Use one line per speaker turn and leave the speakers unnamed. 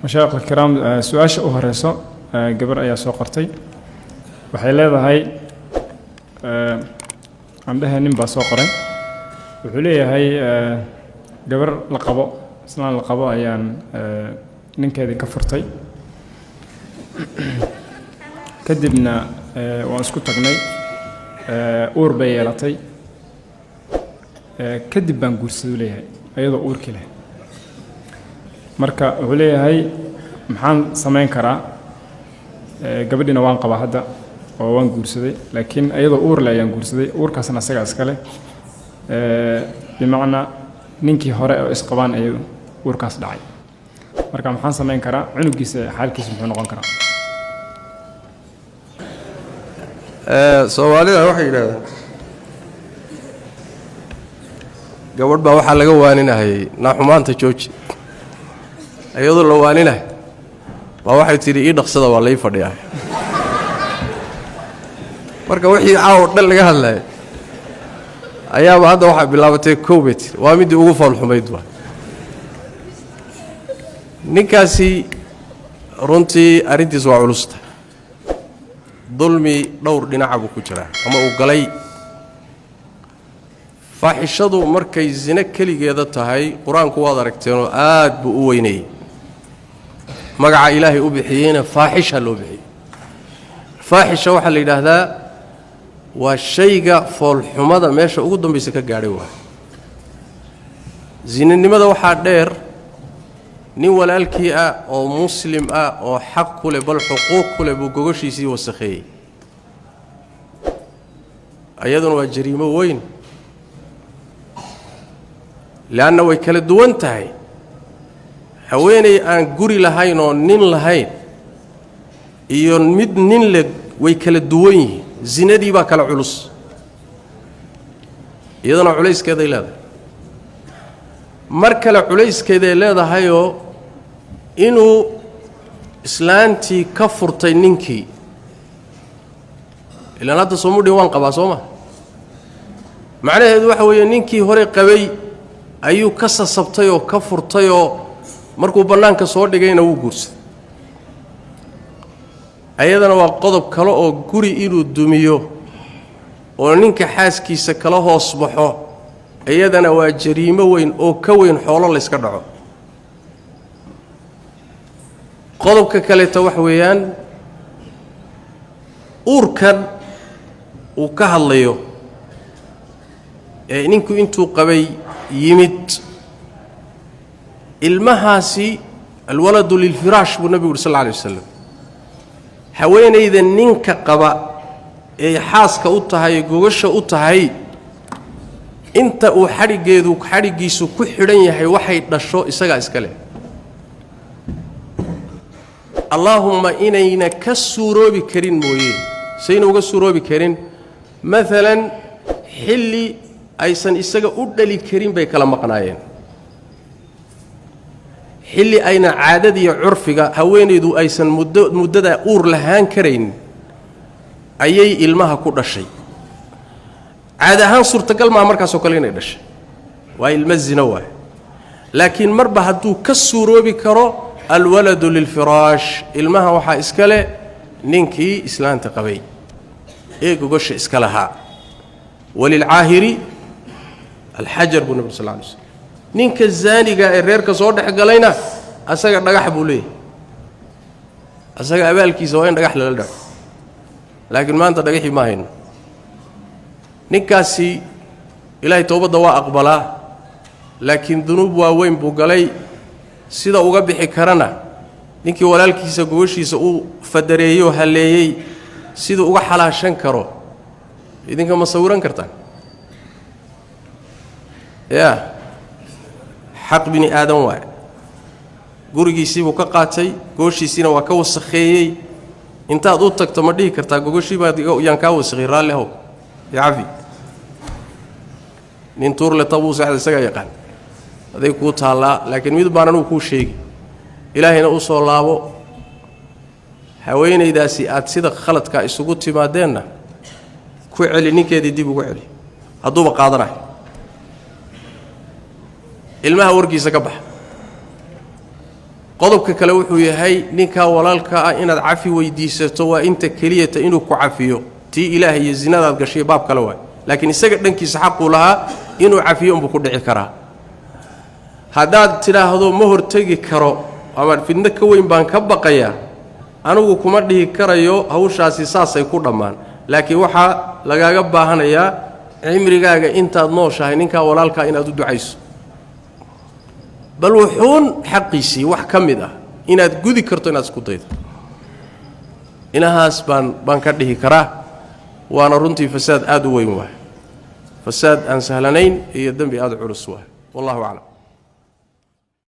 Mashaayikh alkiraam, su-aasha u horeyso gabar ayaa soo qortay. Waxay leedahay, aan dhehe, nin baa soo qoray. Wuxuu leeyahay, gabar la qabo, islaan la qabo ayaan ninkeedii ka furtay, kadibna waan isku tagnay, uur bay yeelatay, kadib baan guursaday, uu leeyahay, ayadoo uurkii leh. Marka wuxuu leeyahay, maxaan samayn karaa? Gabadhiina waan qabaa hadda oo waan guursaday, laakiin ayadoo uur leh ayaan guursaday, uurkaasna asagaa iska leh, bimacnaa ninkii hore oo isqabaan ayuu uurkaas dhacay. Marka maxaan samayn karaa? Cunugiisa xaalkiisa muxuu noqon karaa?
Soomaalida waxay yidhahdaan, gabadh baa waxaa laga waaninahayay, "Naaxumaanta jooji." Iyadoo la waaninahay baa waxay tidhi, "Ii dhaqsada, waa lai fadhiyaa." Marka wixii caawo dhan laga hadlayay ayaaba hadda waxaa bilaabatay. Kow bay tiri, waa middii ugu foolxumayd. Waa ninkaasi runtii arrintiis waa culusta. Dulmi dhowr dhinaca buu ku jiraa ama uu galay. Faaxishadu markay sino keligeeda tahay, qur-aanku waad aragteenoo aad buu u weynayey. Magaca Ilaahay u bixiyeyna faaxisha loo bixiyey. Faaxisha waxaa la yidhaahdaa waa shayga foolxumada meesha ugu dambaysa ka gaadhay. Waay sinanimada waxaa dheer nin walaalkii ah oo muslim ah oo xaq ku leh, bal xuquuq ku leh, buu gogoshiisii wasakheeyey. Iyaduna waa jariimo weyn, leanna way kala duwan tahay. Haweeney aan guri lahayn oo nin lahayn iyo mid nin leh way kala duwan yihiin. Sinadii baa kala culus, iyaduna culayskeeday leedahay. Mar kale culayskeeday leedahayoo inuu islaantii ka furtay ninkii, ilaan hadda soomudhin waan qabaa, soo ma? Macnaheedu waxa weeye, ninkii hore qabay ayuu ka sasabtay oo ka furtayoo markuu bannaanka soo dhigayna wuu guursaday. Ayadana waa qodob kale oo guri inuu dumiyo oo ninka xaaskiisa kala hoos baxo, iyadana waa jariimo weyn oo ka weyn xoolo layska dhaco. Qodobka kaleeta waxa weeyaan, uurkan uu ka hadlayo ee ninku intuu qabay yimid, ilmahaasi alwaladu lilfiraash buu nebigu yuri sal alla alay wasalam. Haweenayda ninka qaba ee xaaska u tahay, gogasha u tahay, inta uu xadhiggeedu xadhiggiisu ku xidhan yahay, waxay dhasho isagaa iska leh. Allaahumma inayna ka suuroobi karin mooye. Sayna uga suuroobi karin, maalan xilli aysan isaga u dhali karin bay kala maqnaayeen, xilli ayna caadadiiyo curfiga haweenaydu aysan muddo muddada uur lahaan karayn ayay ilmaha ku dhashay. Caadi ahaan suurtagal maa markaasoo kale inay dhashay, waa ilmo zino waay. Laakiin marba hadduu ka suuroobi karo, alwaladu lilfiraash, ilmaha waxaa iska leh ninkii islaanta qabay ee gogosha iska lahaa. Walilcaahiri alxajar buu nabig sal lla alay slam. Ninka zaaniga ee reerka soo dhex galayna asaga dhagax buu leeyahay, asaga abaalkiisa waa in dhagax lala dhaco. Laakiin maanta dhagaxii ma hayno. Ninkaasi Ilaahay towbadda waa aqbalaa, laakiin dunuub waaweyn buu galay. Sida uga bixi karana, ninkii walaalkiisa gogoshiisa uu fadareeyey oo halleeyey, siduu uga xalaashan karo idinka ma sawiran kartaan? Yaa xaq bini aadan waaye. Gurigiisii buu ka qaatay, gogoshiisiina waa ka wasakheeyey. Intaad u tagto ma dhihi kartaa, "Gogoshii baad yaan kaa wasakheeyey, raalli how, icafi"? Nin tuurle tabuu seexda isagaa yaqaan, aday kuu taallaa. Laakiin mid baan anugu kuu sheegi: Ilaahayna u soo laabo. Haweenaydaasi aad sida khaladka isugu timaadeenna ku celi ninkeedii, dib ugu celi hadduuba qaadanayo. Ilmaha warkiisa ka baxa. Qodobka kale wuxuu yahay, ninkaa walaalka ah inaad cafi weydiisato waa inta keliyata inuu ku cafiyo. Tii Ilaahay iyo zinadaad gashay baab kale waay, laakiin isaga dhankiisa xaquu lahaa inuu cafiyo unbuu ku dhici karaa. Haddaad tidhaahdo ma hortegi karo ama fidno ka weyn baan ka baqayaa, anigu kuma dhihi karayo hawshaasi saasay ku dhammaan, laakiin waxaa lagaaga baahanayaa cimrigaaga intaad nooshahay ninkaa walaalkaa inaad u ducayso, bal wuxuun xaqiisii wax ka mid ah inaad gudi karto, inaad isku daydo. Inahaas baan ka dhihi karaa. Waana runtii fasaad aad u weyn waay, fasaad aan sahlanayn iyo dembi aad u culus waay. Wallahu aclam.